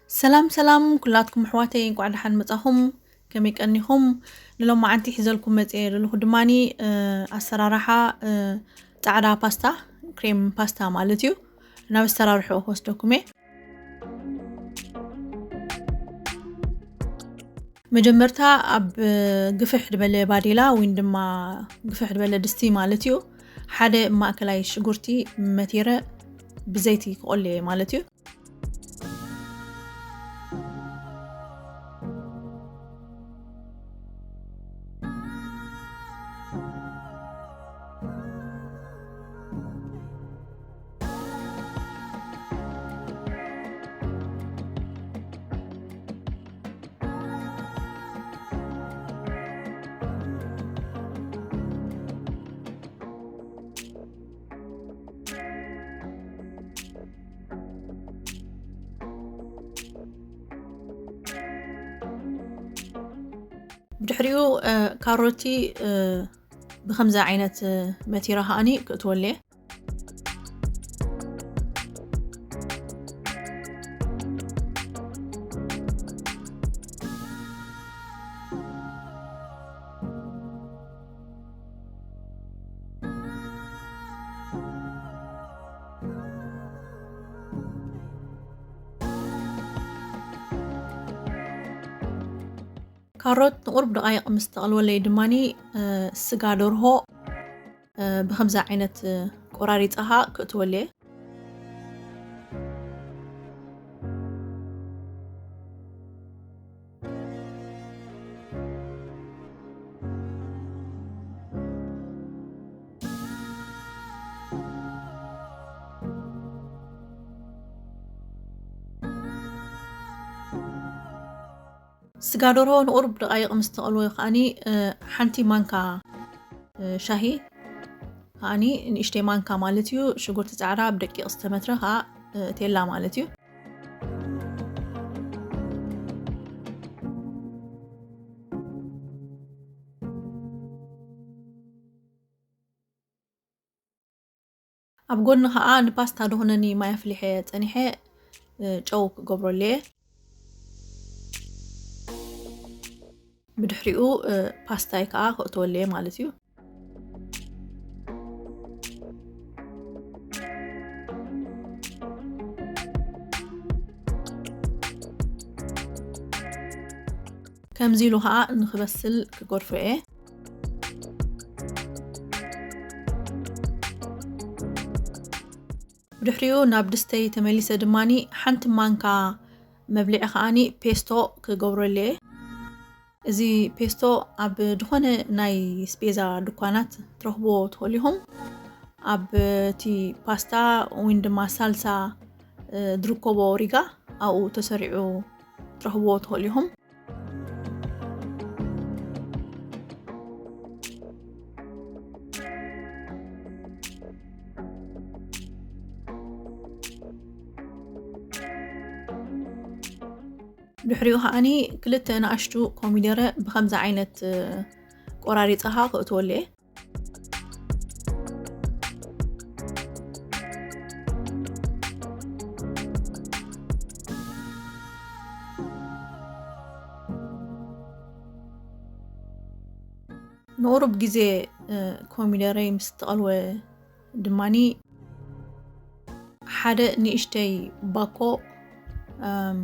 ሰላም ሰላም ኩላትኩም ኣሕዋተይ፣ እንኳዕ ደሓን መጻኹም። ከመይ ቀኒኹም? ንሎማዓንቲ ሒዘልኩም መጽየ ዘለኹ ድማኒ፣ እ፣ ኣሰራርሓ፣ እ፣ ጻዕዳ ፓስታ፣ ክሬም ፓስታ ማለት እዩ። ናብ ኣሰራርሕኡ ክወስደኩም እየ። መጀመርታ ኣብ ግፍሕ ዝበለ ባዴላ ወይ ድማ ግፍሕ ዝበለ ድስቲ ማለት እዩ፣ ሓደ ማእከላይ ሽጉርቲ መቲረ ብዘይቲ ክቆልየ ማለት እዩ። ብድሕሪኡ፣ እ፣ ካሮቲ፣ እ፣ ብኸምዚ ዓይነት፣ እ፣ መቲረ ከኣኒ ክእትወለየ። ካሮት ንቁሩብ ደቓይቕ ምስ ተቐልወለይ ድማኒ፣ እ፣ ስጋ ደርሆ፣ እ፣ ብኸምዚ ዓይነት፣ እ፣ ቆራሪጸኻ ክእትወለየ። ስጋ ደርሆ ንቁሩብ ደቓይቕ ምስ ተቐልወ ከኣኒ፣ እ፣ ሓንቲ ማንካ፣ እ፣ ሻሂ ከኣኒ ንእሽተይ ማንካ ማለት እዩ። ሽጉርቲ ጻዕዳ ብደቂቕ ዝተመትረ ከኣ፣ እ፣ እትየላ ማለት እዩ። ኣብ ጎኒ ከኣ ንፓስታ ድኾነኒ ማይ ኣፍሊሐ ጸኒሐ፣ እ፣ ጨው ክገብረሉ እየ። ብድሕሪኡ፣ እ፣ ፓስታይ ከኣ ክእትወሉ እየ ማለት እዩ። ከምዚ ኢሉ ከኣ ንክበስል ክገድፎ እየ። ብድሕሪኡ ናብ ድስተይ ተመሊሰ ድማኒ ሓንቲ ማንካ መብልዒ ከኣኒ ፔስቶ ክገብረሉ እየ። እዚ ፔስቶ ኣብ ድኾነ ናይ ስፔዛ ድኳናት ትረኽብዎ ትኽእሉ ኢኹም። ኣብ እቲ ፓስታ ወይ ድማ ሳልሳ፣ እ፣ ዝርከቦ ሪጋ ኣብኡ ተሰሪዑ ትረኽብዎ ትኽእሉ ኢኹም። ድሕሪኡ ከኣኒ ክልተ ንኣሽቱ ኮሚደረ ብኸምዚ ዓይነት፣ እ፣ ቆራሪጸኻ ክእትወሉ እየ። ንቑሩብ ግዜ፣ እ፣ ኮሚደረይ ምስ ተቐልወ ድማኒ ሓደ ንእሽተይ ባኮ፣ እም፣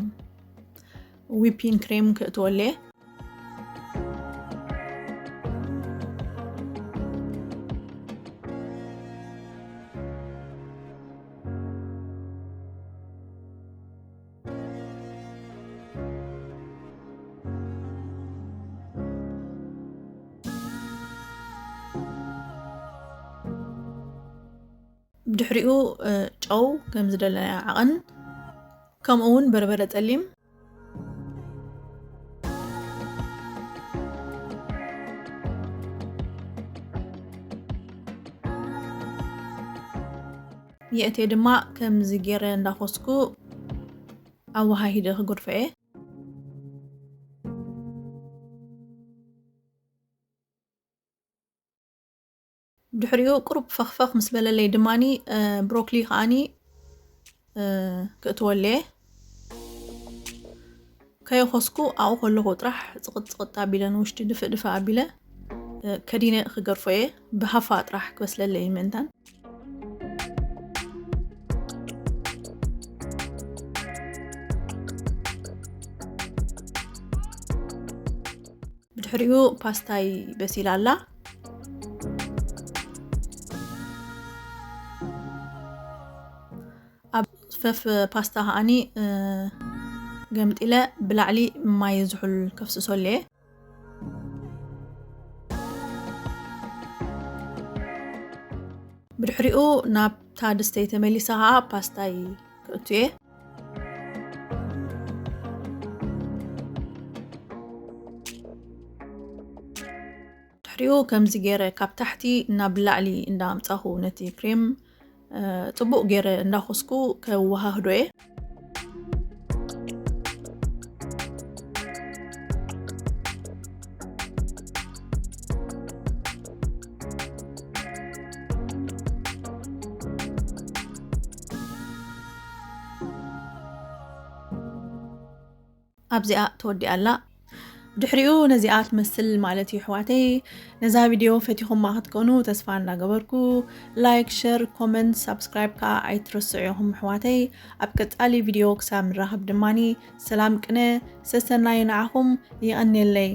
ዊፒንግ ክሬም ክእትወሉ እየ። ብድሕሪኡ፣ እ፣ ጨው ከም ዝደለናዮ ዓቐን፣ ከምኡ እውን በርበረ ጸሊም። የእትየ ድማ ከምዚ ገይረ እንዳኾስኩ ኣወሃሂደ ክገድፎ እየ። ድሕሪኡ ቁሩብ ፈኽፈኽ ምስ በለለይ ድማኒ፣ እ፣ ብሮኮሊ ከኣኒ፣ እ፣ ክእትወሉ እየ። ከየኾስኩ ኣብኡ ከለኹ ጥራሕ ጽቕጥ ጽቕጥ ኣቢለ፣ ንውሽጢ ድፍእ ድፍእ ኣቢለ ከዲነ ክገርፎ እየ። ብሃፋ ጥራሕ ክበስለለይ ምእንታን። ብድሕሪኡ ፓስታይ በሲላ ኣላ። ኣብ ፈፍ ፓስታ ከዓኒ ገምጢለ ብላዕሊ ማይ ዝሑል ከፍስሶ ኣለየ። ብድሕሪኡ ናብታ ድስተይ ተመሊሰ ከዓ ፓስታይ ክእቱ እየ። ድሕሪኡ ከምዚ ገይረ ካብ ታሕቲ ናብ ላዕሊ እንዳኣምጻኹ ነቲ ክሬም ጽቡቕ ገይረ እንዳኾስኩ ከወሃህዶ እየ። ኣብዚኣ ተወዲኣ ኣላ። ድሕሪኡ ነዚኣ ትመስል ማለት እዩ ኣሕዋተይ። ነዛ ቪድዮ ፈቲኹማ ክትኮኑ ተስፋ እንዳገበርኩ፣ ላይክ፣ ሸር፣ ኮመንት፣ ሳብስክራይብ ከዓ ኣይትረስዑ ኢኹም ኣሕዋተይ። ኣብ ቀጻሊ ቪድዮ ክሳብ ንራኸብ ድማኒ ሰላም ቅነ ሰሰናዩ ንዓኹም። ይቐንየለይ።